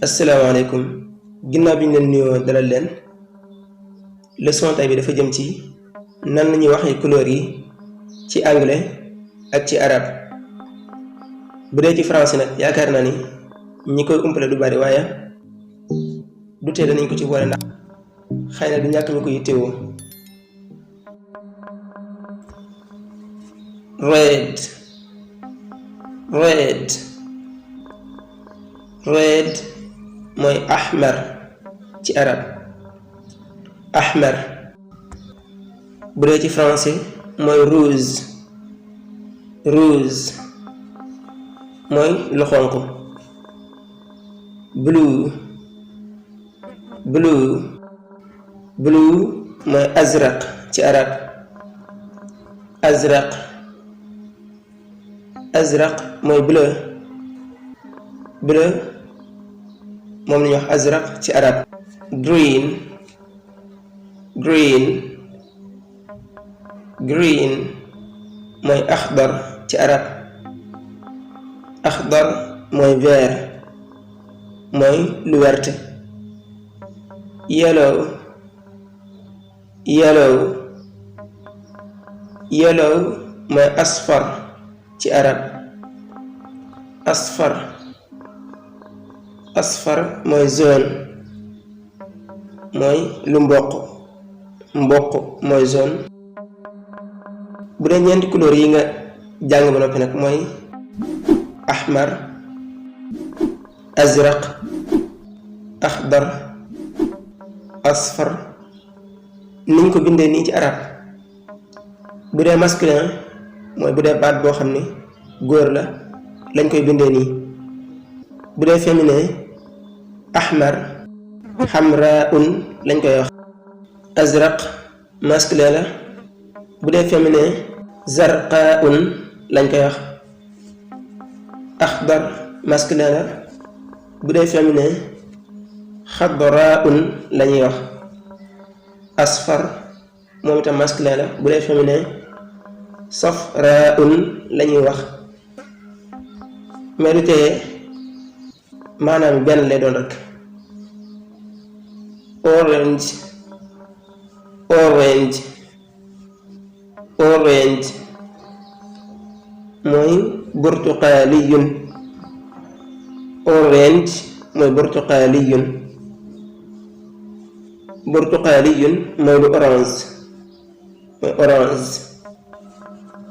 asalaamaaleykum ginnaaw bi ñu leen nuyoo dalal leen leçon tay bi dafa jëm ci nan la ñuy waxee couleur yi ci anglais ak ci arabe bu dee ci français nag yaakaar naa ni ñi koy umpale du bari waaye du tee danañ ko ci boole ndax xëy na du ñàkk ñu ko yittewoo. red red red mooy ahmar ci arab ahmar. bu dee ci français mooy rouge rouge mooy lu xonq. blue blue blue mooy azraq ci arab azraq azraq mooy bleu bleu moom la ñuy wax azraq ci arab. green green green mooy axdar ci arab axdar mooy vert mooy lu wert. yellow yellow yellow mooy asfar ci arab asfar asfar mooy jaune mooy lu mboq mboq mooy jaune. bu dee ñeenti couleur yi nga jàng ba noppi nag mooy ahmar azraq axdar asfar niñ ko bindee nii ci arab bu dee masculin mooy bu dee baat boo xam ne góor la lañ koy bindee nii. bu dee féminin ahmar hamraun lañ koy wax. azraq masculin la bu dee féminin zarqaun lañ koy wax. axdar masculin la bu dee féminin xadraun lañuy wax. asfar moom itam masculin la bu dee féminin safraun lañuy wax. mais du tee maanaam benn lay doon rek. orange orange orange mooy burtuqaaliyun orange mooy burtuqaaliyun burtuqaaliyun mooy lu orange mooy orange.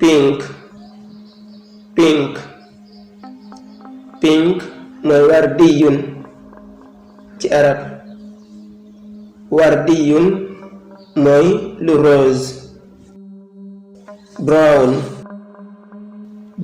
pink pink pink mooy wardiyun ci arab wardiyun mooy lu rose. brown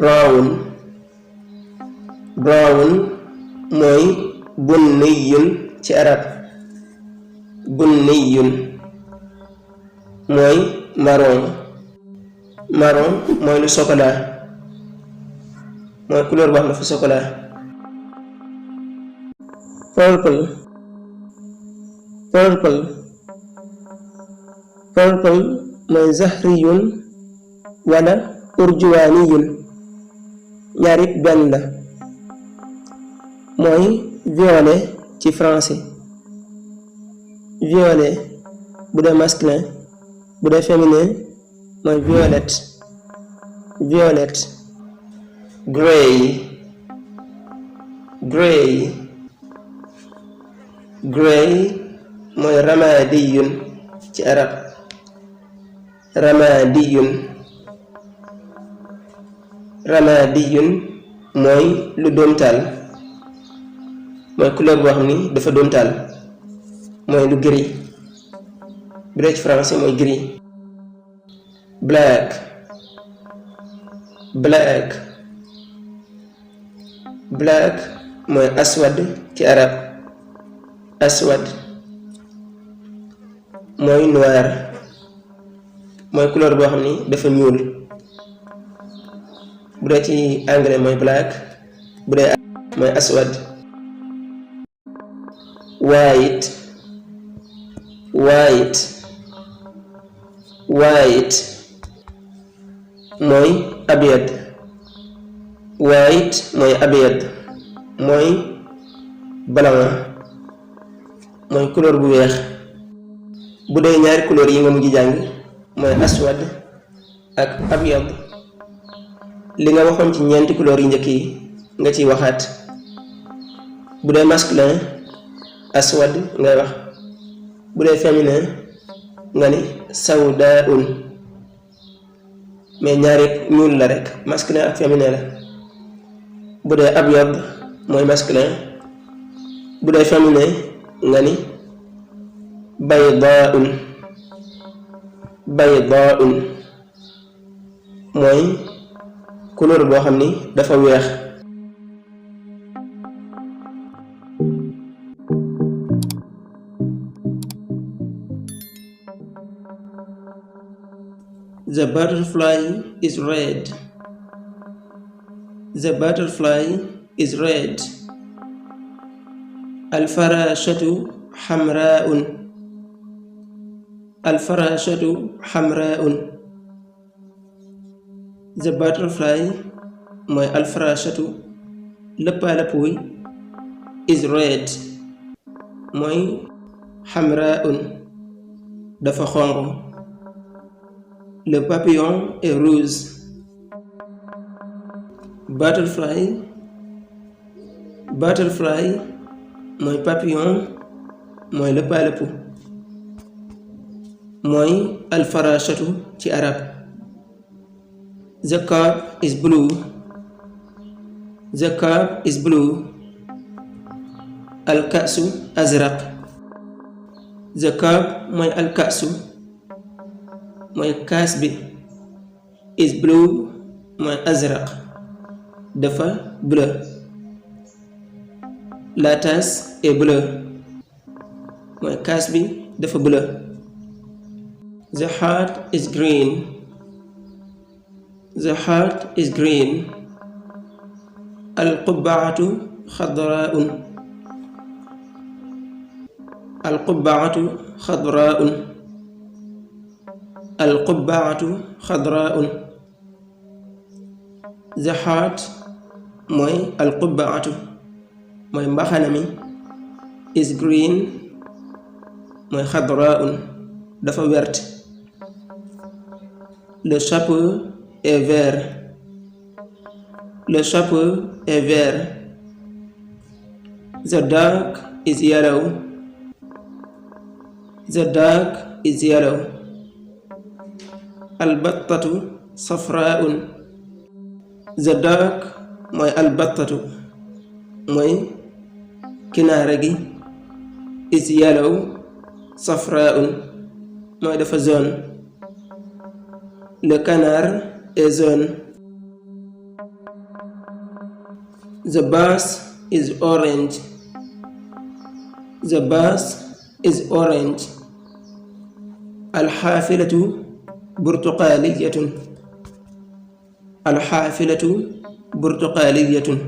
brown brown mooy bunniyun ci arab bunniyun mooy marron marron mooy lu chocolat mooy couleur boo xam ne dafa chocolat. purple purple purple mooy zahriyun wala urjuwaaniyun ñaar yëpp benn la mooy violet ci français violet bu dee masculin bu dee féminin mooy violette violette. gray gray gray mooy ramadiyun ci arab ramadiyun ramadiyun mooy lu doomtaal mooy couleur boo xam ni dafa doomtaal mooy lu gris bu dee ci français mooy gris. black black black mooy aswad ci arab aswad mooy noir mooy couleur boo xam ni dafa ñuul bu dee ci anglais mooy black bu dee mooy aswad. white white white mooy abyad white mooy abyad mooy blanc mooy couleur bu weex. bu dee ñaari couleur yi nga mujj jàng mooy aswad ak abyad, li nga waxoon ci ñeenti couleur yi njëkk yi nga ciy waxaat. bu dee masculin aswad ngay wax, bu dee féminin nga ni sawdaun, mais ñaari ñuul la rek, masculin ak féminin la. bu dee abyad mooy masculin, bu dee féminin nga ni baydaun. baydaun mooy couleur boo xam ni dafa weex. The butterfly is red. The butterfly is red. الفراشة حمراء. الفراشة حمراء. The butterfly mooy alfarashatu lëppaalëpp wi is red mooy xamraun dafa xonq. Le papillon est rouge. Butterfly. Butterfly mooy papillon mooy lëppaalëpp mooy alfarashatu ci arab. The cup is blue. The cup is blue. Alkaasu azraq. The cup mooy alkaasu mooy kaas bi, is blue mooy azraq dafa bleu. La tasse est bleue mooy kaas bi dafa bleu. The heart is green. The heart is green. Alqubbaatu xadraun. Alqubbaatu xadraun. Alqubbaatu xadraun. The heart mooy alqubbaatu mooy mbaxana mi, is green mooy xadraun dafa wert. Le chapeau est vert. Le chapeau est vert. The dog is yellow. The dog is yellow. Albattatu safraun. The dog mooy albattatu mooy kinaara gi, is yellow safraun mooy dafa jaune. Le canard est jaune. The bus is orange. The bus is orange. Alxaafilatu burtuqaaliyatun. Alxaafilatu burtuqaaliyatun.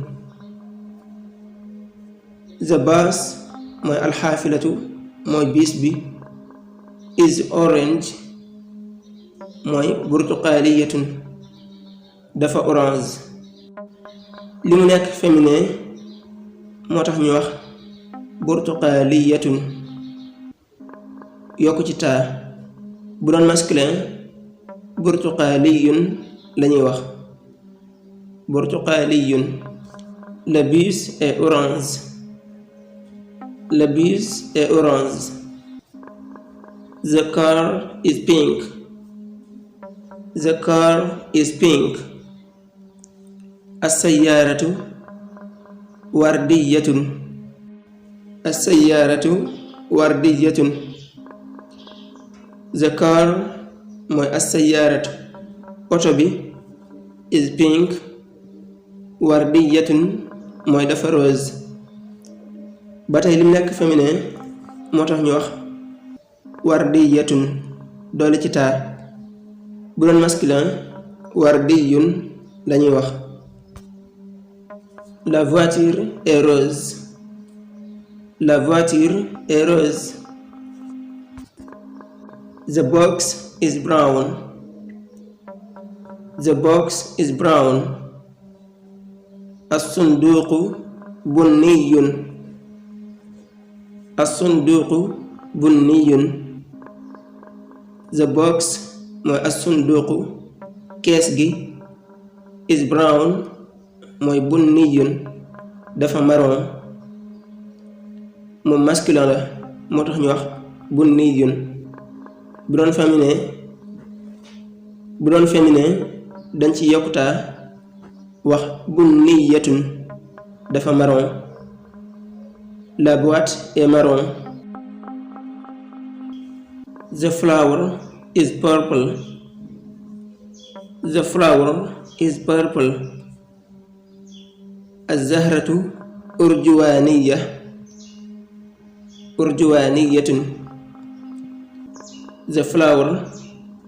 The bus mooy alxaafilatu mooy bis bi, is orange mooy burtuqaaliyatun dafa orange. li mu nekk féminin moo tax ñu wax burtuqaaliyatun yokk ci taa. bu doon masculin burtuqaaliyun lañuy wax. burtuqaaliyun. Le bus est orange. Le bus est orange. The car is pink. The car is pink. As-sayyaratu wardiyatun. As-sayyaratu wardiyatun. The car mooy as-sayyaratu oto bi, is pink. Wardiyatun mooy dafa rose. ba tey lim nekk féminin moo tax ñu wax wardiyatun doole ci taa. bu doon masculin wardiyun lañuy wax. La voiture est rose. La voiture est rose. The box is brown. The box is brown. As-sunduqu bunniyun. as-sunduuqu bunniyun. The box mooy as-sunduuqu kees gi. is brown mooy bunniyun dafa marron. moom masculin la moo tax ñu wax bunniyun. bu doon féminin dañ ci yokkutaa wax bunniyatun dafa marron. La boîte est marron. The flower is purple. The flower is purple. Az-zahratu urjuwaaniyya. Urjuwaaniyatun. The flower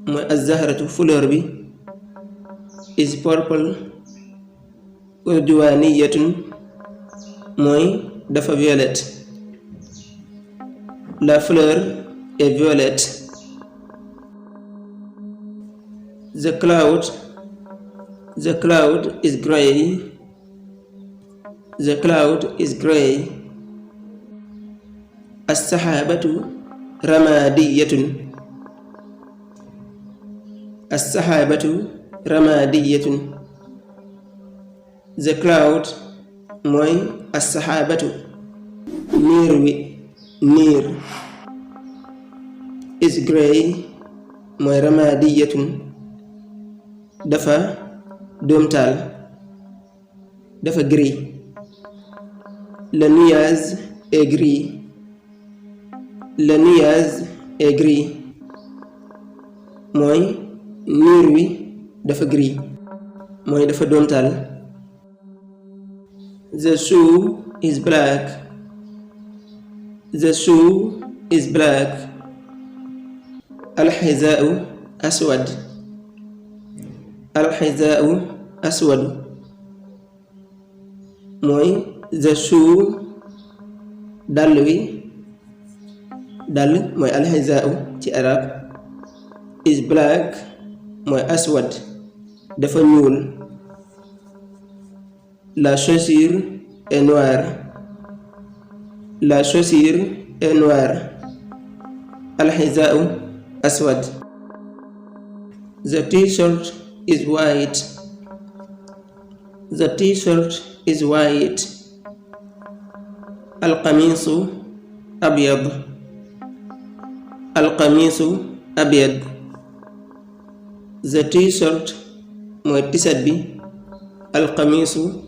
mooy az-zahratu fleur bi. is purple. Urjuwaaniyatun mooy dafa violette. La fleur est violette. The cloud is gray. The cloud is gray. As-sahabatu ramadiyatun. As-sahabatu ramadiyatun. The cloud mooy as-sahabatu niir is gray mooy ramadiyatun dafa doomtaal dafa gris. Le nuage est gris. Le nuage est gris mooy niir wi dafa gris mooy dafa doomtaal. The shoe is black. The shoe is black. Al-hizaa'u aswad. Al-hizaa'u aswad mooy the shoe dàll wi dàll mooy al-hizaa'u ci arab. is black mooy aswad dafa ñuul. La chaussure est noire. La chaussure est noire. Al-hizaa'u aswad. The t-shirt is white. The t-shirt is white. Al-qamiisu abyad. Al-qamiisu abyad. The t-shirt mooy t-shirt bi. Al-qamiisu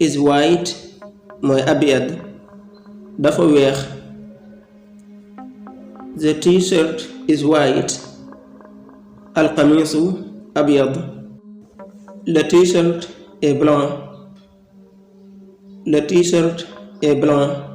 is white mooy abyad dafa weex. The t-shirt is white. Al-qamiisu abyad. Le t-shirt est blanc. Le t-shirt est blanc.